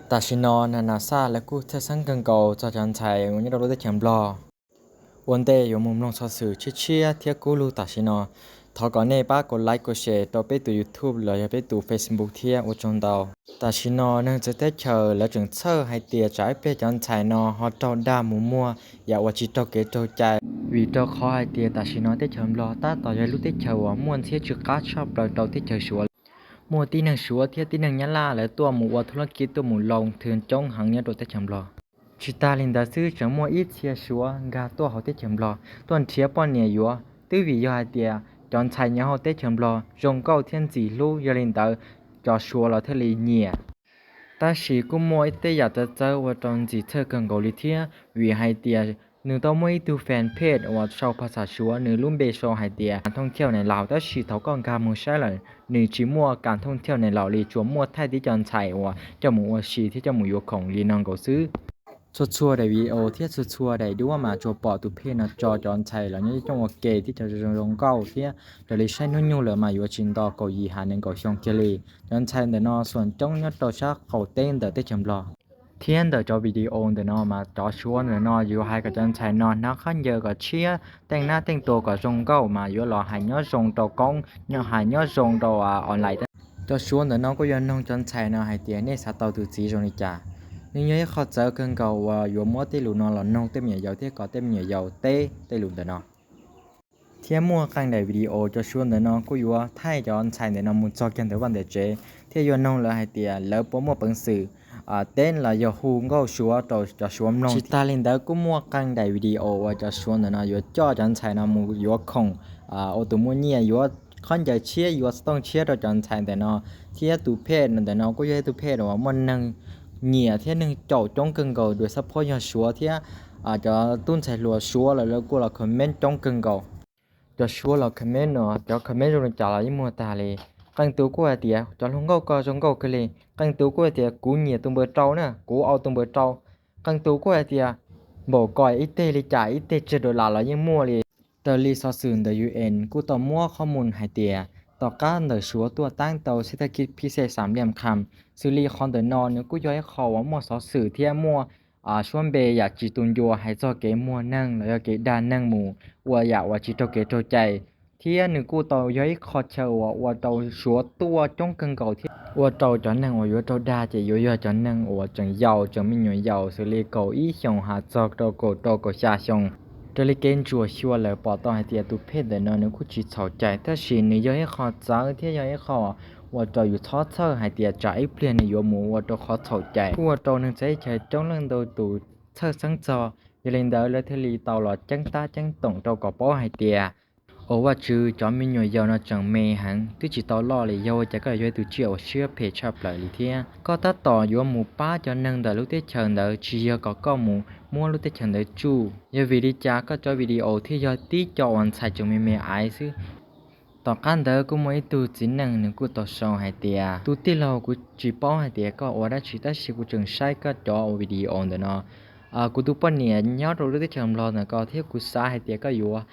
Tam sim no na NASA lawv kuj txhawj xeeb kawg nkaus txog cov ntxhais uas nyob rau lub teb chaws Nplog. Ua ntej yuav mus mloog xov xwm tshiab tshiab thiab kub lug tam sim no, thov kom nej pab kom like kom share rau peb tus YouTube los yog peb tus Facebook thiab ua tsaug ntau. Tam sim no neeg txawv teb chaws lawv tseem txhawj hais tias tsam ib pliag cov ntxhais no ho raug dag mus muag yam uas tsis raug kev raug cai, vim rau qhov hais tias tam sim no teb chaws Nplog tab tom yog lub teb chaws uas muaj ntxhiab tsw qab tshaj plaws rau teb chaws Suav. Muaj tib neeg Suav thiab tib neeg Nyab Laj lawv tuaj mus ua thub lab kiv tuaj mus loo thw coob heev nyob rau teb chaws Nplog. Tsis tas li ntawd xwb, tseem muaj ib txhia Suav nkag tuaj hauv teb chaws Nplog tuaj nrhiav poj niam yuav, twb vim yog hais tias cov ntxhais nyob hauv teb chaws Nplog zoo nkauj thiab ntxim hlub, yog li ntawd cov Suav los thiaj li nyiam. Tab sis kuj muaj ib tej yam txawv txawv ua rau ntxim txhawj kawg nkaus li thiab, vim hais tias nws tau muaj ib tug fanpage uas sau phas xas Suav, nws lub npe sau hais tias Cảng Thông Thiệu Này Lào, tab sis thaum koj nkag mus saib lawm nws tsis muaj Cảng Thông Thiệu Này Lào li, tsuas muaj thaij tib co ntxhais uas coj mus ua si thiab coj mus yuav khoom li no nkaus xwb. Txhua txhua daim video thiab txhua txhua daim duab mas tsuas pom tus phej no tso cov ntxhais los nyob coob ua ke thiab cov zoo zoo nkauj thiab, raws li saib hnub nyoog lawm mas yuav tsis nto kaum yim ha nees nkaum xyoo kiag li. Cov ntxhais ntawm no xuas coob nyob rau sab qaum teb ntawm teb chaws Nplog. Thiab ntawm cov video ntawm no mas cov Suav ntawm no yuav hais kom cov ntxhais no hnav khaub ncaws kom tshiab, teej nab teej tua kom zoo nkauj mas yuav los hais nyob zoo rau koob, hais nyob zoo rau online. Cov Suav ntawm no kuj yuav noog cov ntxhais no hais tias nej xav tau tus txiv zoo li cas. Nws yog ib qho txawv kawg nkaus uas yuav muab tej lus no los noog tej me nyuam yaus thiab kom tej me nyuam yaus teb tej lus ntawm no. Thiab muaj qee daim video cov Suav ntawm no kuj yuav thaij cov ntxhais ntawm no mus txog kiag ntawm vaj ntawm tsev thiab yuav noog lawv hais tias lawv puas muaj peev xwm teb los yog hu nkauj Suav rau cov Suav mloog. Tsis tas li ntawd kuj muaj qee daim video uas cov Suav ntawm no yuav coj cov ntxhais no mus yuav khoom, ua tus muaj nyiaj, yuav khaub ncaws tshiab, yuav xov tooj tshiab rau cov ntxhais ntawm no. Thiab tus phej ntawm no kuj yog ib tug phej uas muaj neeg nyiam thiab neeg caum coob kawg nkaus, dua xab phob yog Suav thiab cov tub ntxhais hluas Suav lawm lawv kuj los comment coob kawg nkaus. Cov Suav los comment no, cov comment zoo li cas los yeej muaj tag li. Qee tus kuj hais tias cov hluas nkauj ko zoo nkauj kawg li, qee tus kuj hais tias kuv nyiam tus npawb rau na, kuv au tus npawb rau. Qee tus kuj hais tias npaum ko ib teg li cas ib teg tsawg dollar los yeej muaj li. Raws li xov xwm ntawm U N kuj tau muab qhov mus hais tias tom qab ntawm Suav tuaj teeb tau xib thab kib phib xej xam liam kham, xws li qhov ntawm no nws kuj yog ib qho uas muaj xov xwm thiab muaj suab npe yam tsis tu ncua hais txog kev muag neeg los yog kev dag neeg mus ua yam uas tsis raug kev raug cai. Thiab nws kuj tau yog ib qho chaw uas ua rau Suav tuaj coob kawg nkaus thiab ua rau cov neeg uas yuav raug dag ces yuav yog cov neeg uas tseem yau, tseem me nyuam yaus xws li kaum ib xyoos has txog rau kaum rau kaum xya xyoo. Raws li kev ntsuam xyuas lawm pom tau hais tias tus phej ntawm no nws kuj tsis txhaum cai, tab sis nws yog ib qho txawv thiab yog ib qho ua rau yus txhob txhawj hais tias tsam ib pliag nws yuav mus ua rau qhov txhaum cai, kuj ua rau neeg txawv teb chaws coob leej ntau tus txhawj xeeb txog. Yog li ntawd lawv thiaj li tau los ceeb tab ceeb toom rau kom paub hais tias, ua Vajtswv, cov me nyuam yaus no tseem me heev twb tsis tau loj li, yog ua cas koj yuav yog ib tug tsiaj uas siab phem tshaj plaws li thiab? Koj tab tom yuav mus pab cov neeg ntawm lub teb chaws ntawd tsis yog kom koj mus muab lub teb chaws ntawd tsuj. Yog vim li cas koj cov video thiaj yog tib co uas ntxhais tseem me me aiv xwb? Tom qab ntawd kuj muaj ib tug txiv neej nws kuj tau sau hais tias, tus tij laug, kuv tsis paub hais tias koj ua dab tsi tab sis kuv tseem saib koj cov video ntawm no. Kuv tus poj niam nyob rau lub teb chaws Nplog ntawm ko thiab kuv xav hais tias koj yuav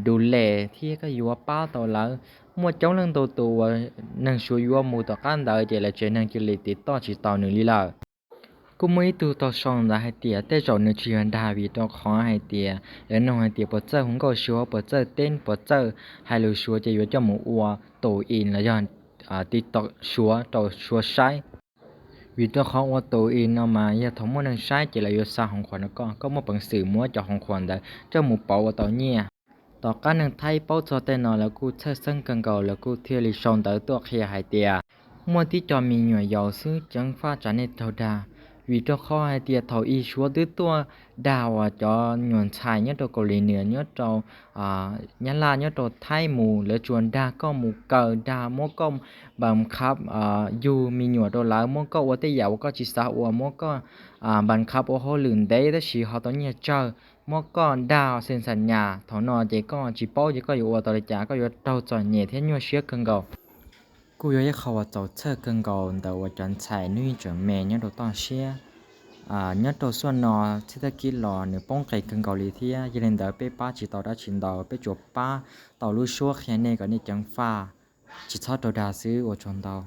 du les thiab koj yuav pab tau lawv. Muaj coob leej ntau tus uas neeg Suav yuav mus tom qab ntawd ces lawv tsev neeg cia li tiv toj tsis tau nws li lawm. Kuj muaj ib tug tau sau ntawd hais tias tej zaum nws tsis yog dag vim rau qhov hais tias lawv nug hais tias puas txawj hu nkauj Suav, puas txawj teb, puas txawj hais lus Suav ces yuav coj mus ua tus in los yog TikTok Suav rau Suav saib. Vim rau qhov ua tus in no mas yog thaum muaj neeg saib ces lawv yuav xa hoo khuam rau koj, koj muaj peev xwm muab cov hoo khuam ntawd coj mus pauv ua tau nyiaj. Tom qab neeg Thaib paub txog tej no lawv kuj txhawj xeeb kawg nkaus, lawv kuj thiaj li sau ntawv tuaj qhia hais tias, muaj tib co me nyuam yaus xwb ceev faj tsam nej raug dag. Vim rau qhov hais tias thaum ub Suav twb tuaj dag uas cov nyuam ntxhais nyob rau Kaus Lim Nws, nyob rau Nyab Laj, nyob rau Thaib mus, lawv tsuas dag koj mus kaw, dag muab koj npas khab, yug me nyuam rau lawv, muab koj ua tej yam uas koj tsis xav ua, muab koj npas khab ua hauj lwm ntev tab sis ho tau nyiaj tsawg, muab koj dag xees xas nyas. Thaum no ces koj tsis paub ces koj yuav ua tau li cas, koj yuav raug txom nyem thiab nyuaj siab kawg nkaus. Kuj yog ib qho uas txaus txhawj kawg nkaus ntawm uas cov ntxhais hnub ib tseem me nyob rau toj siab. Nyob rau xuaj no txhib thab kib los nws poob qes kawg nkaus li thiab, yog li ntawd peb pab tsis tau dab tsi ntau, peb tsuas pab tau lub suab qhia nej kom nej ceev faj, tsis txhob raug dag xwb. Ua tsaug ntau.